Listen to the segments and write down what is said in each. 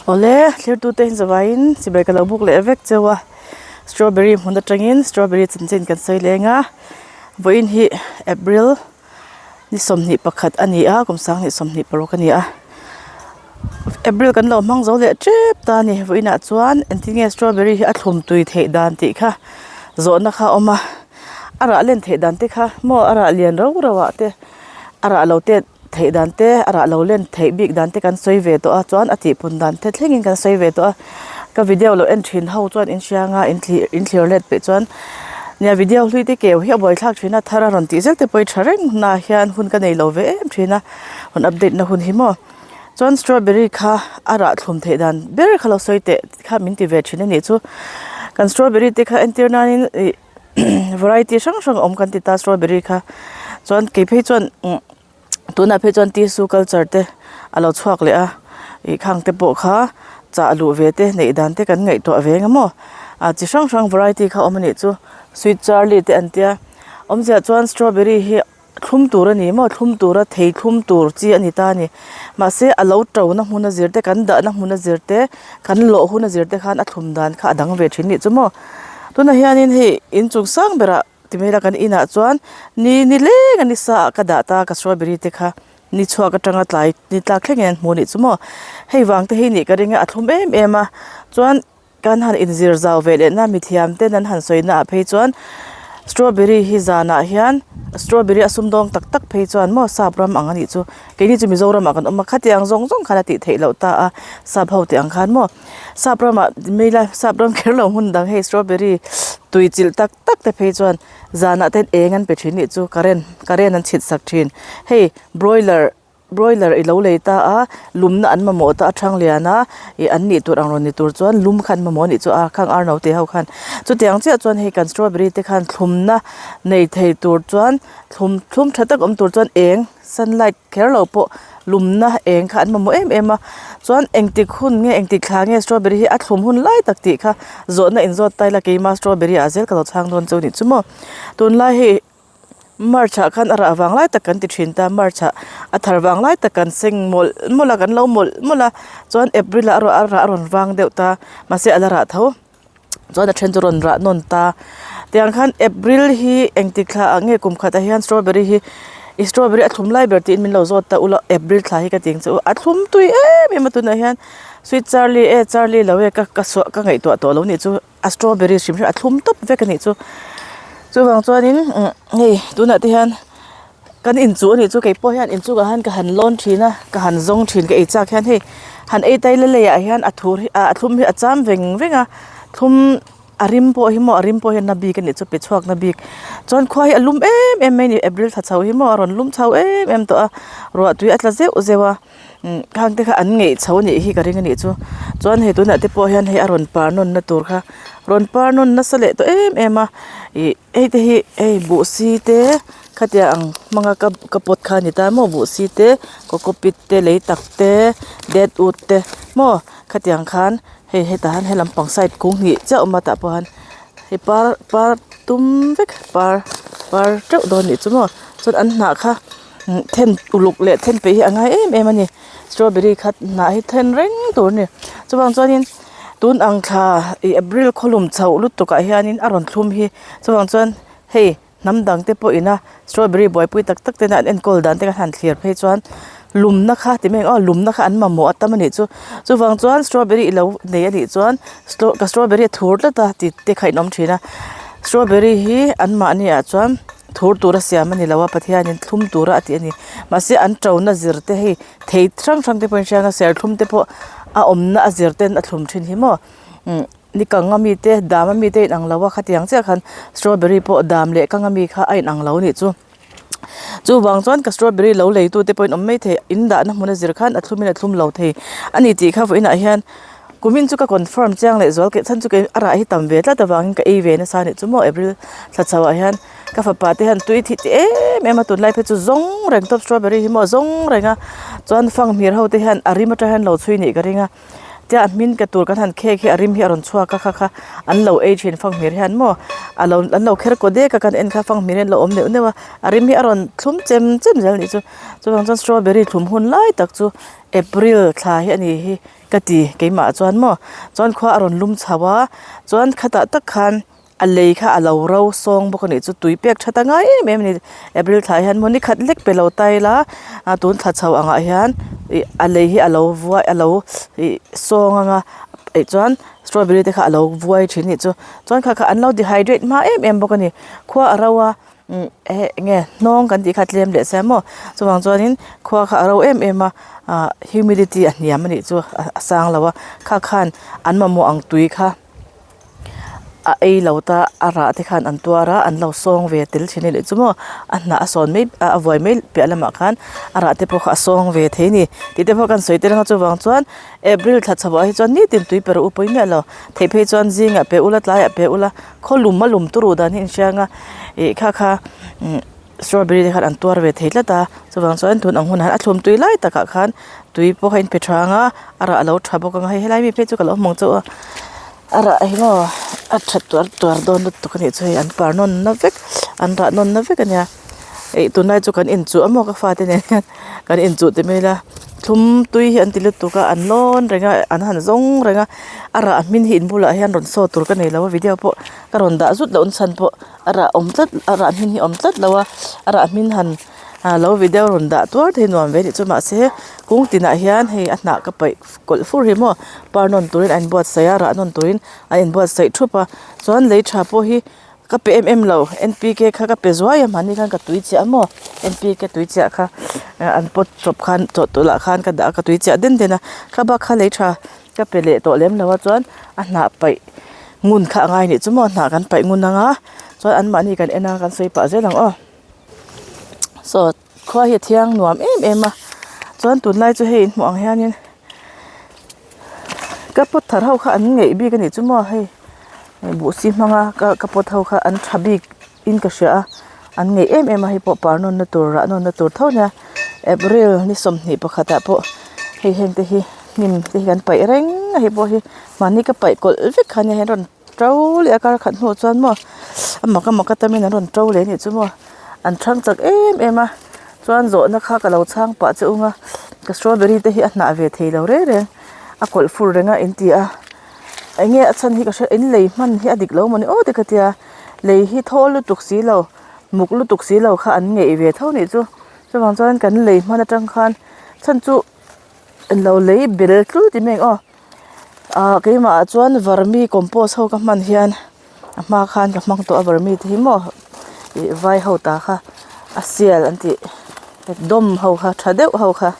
Awle thirtute hi zavaiin chibai ka lo buk leh vek cheu a strawberry hmun atangin strawberry chanchin kan sawi leng a vawiin hi april ni 21 a ni a kum 2026 a ni a april kan lo hmang zo leh tep ta a ni vawiinah chuan engtin nge strawberry hi a thlum tui theih dan tih kha zawhna kha a awm a a rah len theih dan te kha maw a rah lian rau rau ah te a rah lo tet theih dan te a rah lo len theih bik dan te kan sawi ve tawh a chuan a tih pun dan te thlengin kan sawi ve tawh a ka video lo en thin ho chuan in hriang a in thlir in thlir let peh chuan nia video hlui te keu hi a buaithlak thin a thar a rawn tih zel te pawh hi tha reng hunah hian hun ka nei lo ve em thin a rawn update na hun hi maw chuan strawberry kha a rah thlum theih dan ber kha lo sawi teh kha min ti ve thin a nih chu kan strawberry te kha entir nanin ih variety hrang hrang a awm kan ti ta strawberry kha chuan kei phei chuan umm tunah phei chuan tissue culture te a lo chhuak leh a ih khang te pawh kha chah luh ve te neih dan te kan ngaihtuah ve eng emaw ah chi hrang hrang variety kha a awm a nih chu sweet charlie te an tia awmzia chuan strawberry hi. Thlum tur a ni maw thlum tura thei thlum tur chi a ni ta a ni mahse a lo to na hmun a zir te kan dah na hmun a zir te kan lawh hun a zir te khan a thlum dan kha a dang ve thin nih chu maw tunah hianin hei inchung sang berah ti mai ila kan inah chuan ni ni leng a ni sa ah ka dah ta ka strawberry te kha ni chhuak atanga tlai ni tlak thlengin an hmu a nih chu maw hei vang te hi nih ka ring a a thlum em em a chuan. Kan han inzir zau ve leh na mithiam ten an han sawi na ah phei chuan strawberry hi zanah hian strawberry a sumdawng tak tak phei chuan maw sap ram ang a nih chu keini chu Mizoram ah kan awm a khatiang zawng zawng khan a tih theih loh ta a sap ho tih ang khan maw sap ramah mela sap ram kher lo hmun dang hei strawberry tui chilh tak tak te phei chuan zanah ten eng an pe thin nih chu current current an chhit sak thin hei broiler. Broiler i lo lei ta a, lumna an mamawh ta a thang lian a, ih an nih tur ang rawn ni tur chuan lum kha an mamawh a nih chu a khang ar naute ho khan. Chutiang chiah chuan hei kan strawberry te khan thlumna nei thei tur chuan thlum thlum tha tak awm tur chuan eng sunlight kher lo pawh lumna eng kha an mamawh em em a. Chuan engtik hun nge engtik thla nge strawberry hi a thlum hun lai tak tih kha zawhna inzawt ta ila keima strawberry ah zel ka lo chhang dawn chu a nih chu maw. Tunlai hei. March ah khan a rah vang lai tak kan ti thin ta march ah a thar vang lai tak kan seng mawlh mawlh a kan lo mawlh mawlh a chuan april ah a rah a rawn vang deuh ta mahse a la rah tho chuan a then chu a rawn rah nawn ta tiang khan april hi engtik thla ah nge kum khat ah hian strawberry hi ih strawberry a thlum lai ber tiin min lo zawt ta ula april thla hi ka ti ang che u a thlum tui em em a tunah hian sweet charlie e charlie lo e ka ka suah ka ngaihtuah tawh lo nih chu. A strawberry hrim hrim a thlum tawp vek a nih chu chuvang chuanin umm hei tunah te hian kan inchuh a nih chu keipawh hian inchungah hian ka han lawn thin a ka han zawng thin ka ei chak hian hei han ei tai la leiah hian a thur hi ah a thlum hi a cham veng veng a thlum a rim pawh hi maw a rim pawh hian na bik a nih chu pe chhuak na bik chuan khua hi a lum em em mai a ni april thla chho hi maw a rawn lum chho em em tawh a ruah tui a tla zeuh zeuh a. Umm khang te kha an ngeih chho a nih hi ka ring a nih chu chuan hei tunah te pawh hian hei a rawn par nawn na tur kha rawn par nawn nasa leh tawh em em a ih hei te hi hei buhsi te khatia ang hmanga ka ka pot kha a ni ta maw buhsi te cocopeat te lei tak te dead wood te maw khatiang khan hei hetah hian helam pang side kung hnih chiah a awm a tah pawh hian hei par par tum vek par par teuh dawn a nih chu maw chuan an hnah kha. Then uluk leh then peih hi a ngai em em a ni strawberry kha hnah hi then reng tur a ni chuvang chuanin tun ang thla ih april khawlum chhoh lutuk ah hianin a rawn thlum hi chuvang chuan hei hnam dang te pawh ina strawberry buaipui tak tak tena an enkawl dan te kha han thlir phei chuan lumna kha ti mai ang aw lumna kha an mamawh a tam a nih chu chuvang chuan strawberry ilo nei a nih chuan straw ka strawberry a thur tlat a tih te kha in awm thin a strawberry hi an mahni ah chuan. Thur tura siam a ni lo a Pathianin thlum tura a tih a ni mahse an ṭona zir te hei thei hrang hrang te pawhin hriat a serthlum te pawh a awmna a zir ten a thlum thin hi maw umm ni kang ami te dam ami te a inang lo a khatiang chiah khan strawberry pawh dam leh kang ami kha a inang lo a nih chu chuvang chuan ka strawberry lo lei tu te pawhin awm maithei in dahna hmun a zir khan a thlum in a thlum lo thei a ni tih kha vawiinah hian. Kumin chu ka confirm chiang leh zual keih chhan chu kei a rah hi tam ve tlat avangin ka ei ve nasa anih chu maw April thla chho ah hian ka fapa te hian tui thih ti em em a tunlai phei chu zawng reng tawp strawberry hi maw zawng reng a chuan fanghmir ho te hian a rim atang hian lo chhui nih ka ring a. Tia a hmin ka tur kan han khek hi a rim hi a rawn chhuak a kha kha an lo ei thin fanghmir hian maw a lo an lo kher kaw dek a kan en kha fanghmir hi an lo awm neuh neuh a a rim hi a rawn thlum chem chem zel a nih chu chuvang chuan strawberry thlum hun lai tak chu april thla hi a ni hi ka ti keimah chuan maw chuan khua a rawn lum chho a chuan khatah tak khan. A lei kha a lo ro sawng bawk a nih chu tui pek that a ngai em em a ni april thla ah hian maw ni khat lek pe lo ta ila a tun thla chho angah hian ih a lei hi a lo vuai a lo ih sawng anga ih chuan strawberry te kha a lo vuai thin a nih chu chuan kha kha an lo dehydrate hma em em bawk a ni khua a ro a umm eh enge hnawng kan tih kha tlem leh sia maw chuvang chuanin khua kha a ro em em a ah humidity a hniam a nih chu a sang lo a kha khan an mamawh ang tui kha. A ei lo ta a rah te khan an tuar a an lo sawng ve tel thin a nih chu maw a hnah a sawn mai a vuai mai piah lamah khan a rah te pawh kha a sawng ve thei a ni tih te pawh kan sawi tel ang a chuvang chuan april thla chho ah hi chuan nitin tui pe rawh u pawi miah lo theih phei chuan zingah pe ula tlaiah pe ula khaw lum a lum turu dan hi inhriang a ih kha kha umm strawberry te khan an tuar ve thei tlat a chuvang chuan tun ang hunah hian a thlum tui lai takah khan tui pawh kha a inpe thang a a rah alo tha bawk ang a hei helai mi phei chu ka lo hmu ang chauh a a rah hi maw a tha tuar tuar dawn lutuk a nih chu hei an par nawn na vek an rah nawn na vek a nia ih tunlai chu kan inchuh a maw ka fate nen hian kan inchuh ti mai ila thlum tui hi an ti lutuk a an lawn reng a an han zawng reng a a rah hmin hi in bulah hian rawn saw tur ka nei lo a video pawh ka rawn dah zut loh nachhan pawh. A rah awm tlat a rah hmin hi awm tlat lo a a rah hmin han ah lo video rawn dah tuar te hi nuam ve anih chu mahse kung tinah hian hei a hnah ka paih kawlh fur hi maw par nawn turin a inbuatsaih a rah nawn turin a inbuatsaih thup a chuan lei tha pawh hi ka pe em em lo n p k kha ka pe zuai a mahni khan ka tui chiah maw n p k tui chiah kha an pot chawp khan chawhtawlh ah khan ka dah a ka tui chiah den den a kha bak kha lei tha. Ka pe leh tawh lem lo a chuan a hnah paih ngun kha a ngai nih chu maw hnah kan paih ngun ang a chuan anmahni kan en a kan sawi pah zel ang aw saw khua hi a thiang nuam em em a chuan tunlai chu hei inhmuh ang hianin ka pot thar ho kha an ngeih bik a nih chu maw hei buhsi hmanga ka ka pot ho kha an tha bik. in ka hria a an ngeih em em a hei pawh par nawn na tur rah nawn na tur tho ania april ni 21 ah pawh hei heng te hi hnim te hi kan paih reng a hei pawh hi mahni ka paih kawlh vek kha ania hei an rawn to leh a kar khat hnuah chuan maw a mak a mak atamin an rawn to leh anih chu maw an thang chak em em a chuan zawhna kha ka lo chhang pah che ung a ka strawberry te hi a hnah ve thei lo reng reng a kawlh fur reng a in ti a eng nge a chhan hi ka hre in lei hman hi a dik lo mawni aw te ka tia. Lei hi thawl lutuk si lo muk lutuk si lo kha an ngeih ve tho nih chu chuvang chuan kan lei hman atang khan chhan chu englo lei bel tlul ti mai ang aw ah keimah ah chuan vermi compost ho ka hman hian a hma khan ka hmang tawh a vermi te hi maw ih vai ho ta kha a sial an tih dawm ho kha tha deuh ho kha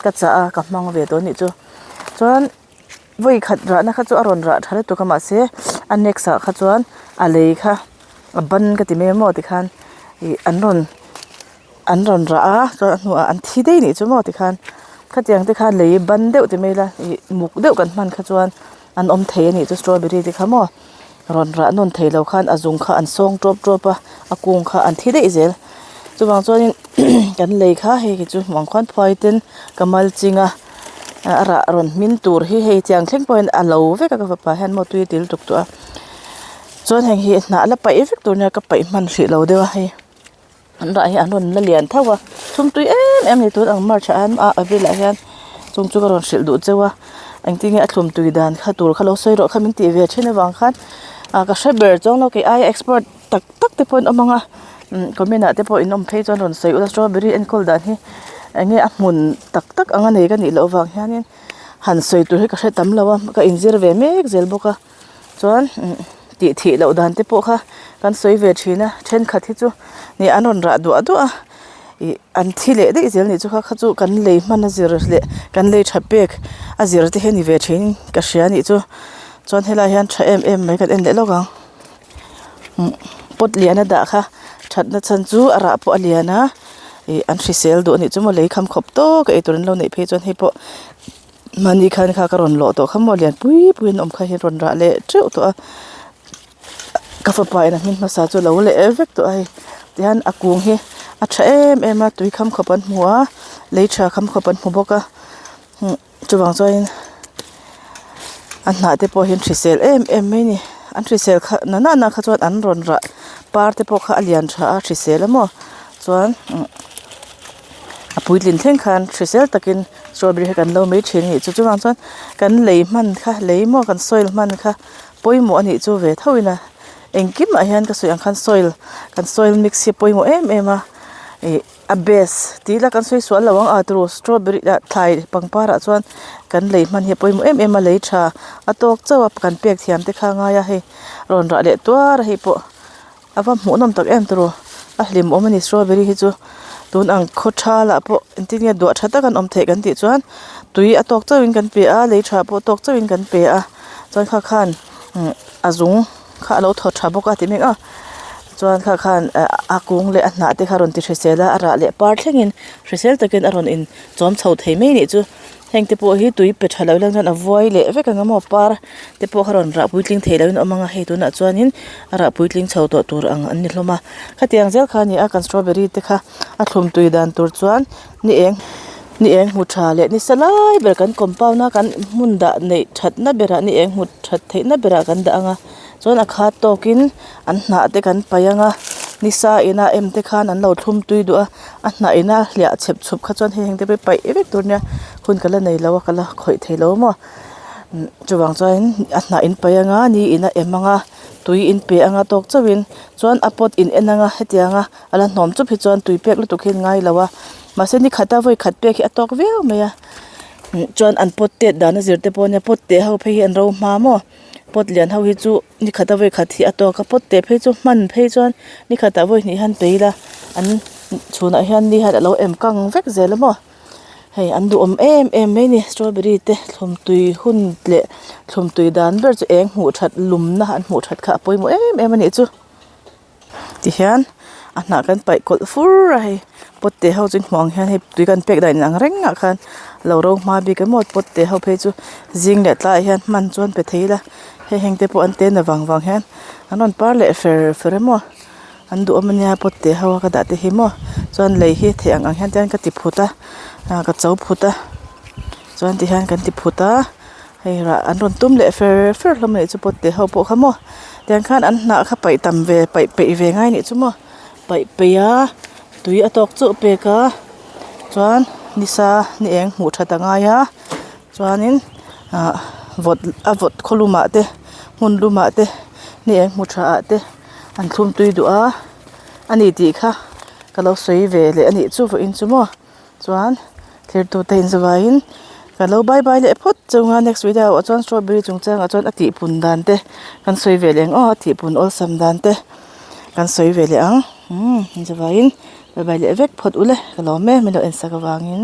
ka chah a ka hmang ve tawh a nih chu chuan. Vawi khat rahna kha chu a rawn rah tha lutuk a mahse a next ah kha chuan a lei kha a ban ka ti mai maw tikhan ih an rawn an rawn rah a chuan a hnuah an thi daih anih chu maw tikhan khatiang te khan lei ban deuh ti mai ila ih muk deuh kan hman kha chuan an awm thei anih chu strawberry te kha maw. Rawn rah nawn thei lo khan a zung kha an sawng tawp tawp a a kung kha an thi daih zel chuvang chuanin kan lei kha hei hi chu hmuh ang khuan phuai ten ka mal ching a a rah rawn hmin tur hi hei tiang thleng pawh hian a lo vek a ka fapa hian maw tui a til tuk tawh a chuan heng hi hnah la paih vek tur nia ka paih hman hrih lo deuh a hei. An rah hi an rawn la lian tho a chhung tui em em a ni tun ang march ah hian ah april ah hian chung chu ka rawn hrilh duh cheu a engtin nge a thlum tui dan kha tur kha lo sawi rawh kha min tih ve thin avang khan ah ka hre ber chuang lo kei aia expert tak tak te pawh an awm ang a umm comment ah te pawh in awm phei chuan rawn sawi ula strawberry enkawl dan hi eng nge a hmun tak tak ang a nei ka nih loh avang hianin han sawi tur hi ka hre tam lo a ka inzir ve mek zel bawk a. Chuan tih thih loh dan te pawh kha kan sawi ve thin a thenkhat hi chu nih an rawn rah duah duah a ih an thi leh daih zel nih chu kha kha chu kan lei hman a zir leh kan lei tha pek a zir te hi a ni ve thin ka hria nih chu chuan helai hian tha em em mai kan en leh lawk ang umm pot lian a dah kha thatna chhan chu a rah pawh a lian a ih an hrisel duh a nih chu maw lei kham khawp tawk a eitur an lo neih phei chuan hei pawh. Mahni khan kha ka rawn lawh tawh kha maw lian pui pui an awm kha hi rawn rah leh teuh tawh a ka fapa in a hming hmasa chu a lo leh vek tawh a hei tihian a kung hi a tha em em a tui kham khawp an hmu a lei tha kham khawp an hmu bawk a chuvang chuanin. A hnah te pawh hian hrisel em em mai a ni an hrisel kha na na na kha chuan an rawn rah par te pawh kha a lian tha a hrisel a maw chuan a puitlin thleng khan hrisel takin strawberry hi kan lo mai thin a nih chu chuvang chuan kan lei hman kha lei maw kan soil hman kha pawimawh a nih chu ve tho in a engkim ah hian ka sawi ang khan soil kan soil mix hi a pawimawh em em a ih a base tih ila kan sawi sual lo ang a turu strawberry ah thlai pangpar ah chuan kan lei hman hi a pawimawh em em a lei tha a tawk chauh a kan pek thiam te kha a ngai a hei rawn rah leh tuar a hei pawh a va hmuh nawm tak em turu a hlim awm a ni strawberry hi chu tun ang khaw tha lah pawh engtin nge duah tha tak an awm theih kan tih chuan tui a tawk chauhin kan pe a lei tha pawh tawk chauhin kan pe a chuan kha khan a zung. kha a lo thaw tha bawk a ti mek a chuan kha khan a kung leh a hnah te kha a rawn ti hrisel a a rah leh par thlengin hrisel takin a rawn in chawm chho thei mai anih chu heng te pawh hi tui pe tha lo ila chuan a vuai leh vek ang a maw par te pawh kha rawn rah puitling thei loin a awm ang a hei tunah chuanin a rah puitling chho tawh tur ang an ni hlawm a khatiang zel kha a ni a kan strawberry te kha a thlum tui dan tur chuan ni eng ni eng hmu tha leh nisa lai ber kan compound a kan hmun dah neih thatna berah ni eng hmu that theihna berah kan dah ang a chuan a khat tawkin an hnah te kan paih ang a nisa ina em te khan an lo thlum tui duh a a hnah ina hliah chep chhup kha chuan hei heng te pawh hi paih vek tur nia hun ka la nei lo a ka la khawih thei lo maw chuvang chuan a hnah in paih ang a ni in a em ang a tui in pe ang a tawk chauhin chuan a pot in en ang a hetiang a. A la hnawm chup hi chuan tui pek lutuk hi an ngai lo a mahse ni khata vawi khat pek hi a tawk viau mai a chuan an pot tet dan a zir te pawh ania pot teh ho phei hi an ro hma maw pot lian ho hi chu ni khata vawi khat hi a tawk a pot teh phei chu hman phei chuan ni khatah vawi hnih hian pei ila an chhunah hian ni hian a lo em kang vek zel a maw hei an duhawm em em mai a ni strawberry te thlum tui hun leh thlum tui dan ber chu eng hmuh that lumna an hmuh that kha a pawimawh em em a nih chu. Tihian a hnah kan paih kawlh fur a hei pot te ho chu hmuh ang hian hei tui kan pek dan inang rengah khan lo ro hma bik emaw pot te ho phei chu zing leh tlaiah hian hman chuan pe thei ila hei heng te pawh an ten avang vang hian an rawn par leh fer fer emaw an duhawm ania pot te ho a ka dah te hi maw chuan lei hi theih ang ang hian te hian ka ti phut a ah ka cho phut a chuan tihian kan ti phut a. Hei rah an rawn tum leh fer fer hlawm a nih chu pot te ho pawh kha maw tiang khan an hnah kha paih tam ve paih peih ve ngai nih chu maw paih peih a tui a tawk chauh pek a chuan nisa ni eng hmuh that a ngai a chuanin ah vawt a vawt khaw lumah te hmun lumah te ni eng hmu tha ah te an thlum tui duh a ani tih kha ka lo sawi ve leh a nih chu vawiin chu maw. Chuan thirtute inzawaiin ka lo bye bye leh phawt chung a next video ah chuan strawberry chungchangah chuan a tihpun dan te kan sawi ve leh ang aw a tihpun awlsam dan te kan sawi ve leh ang umm inzawaiin bye bye leh vek phawt ule ka lawm e min lo ensak avangin.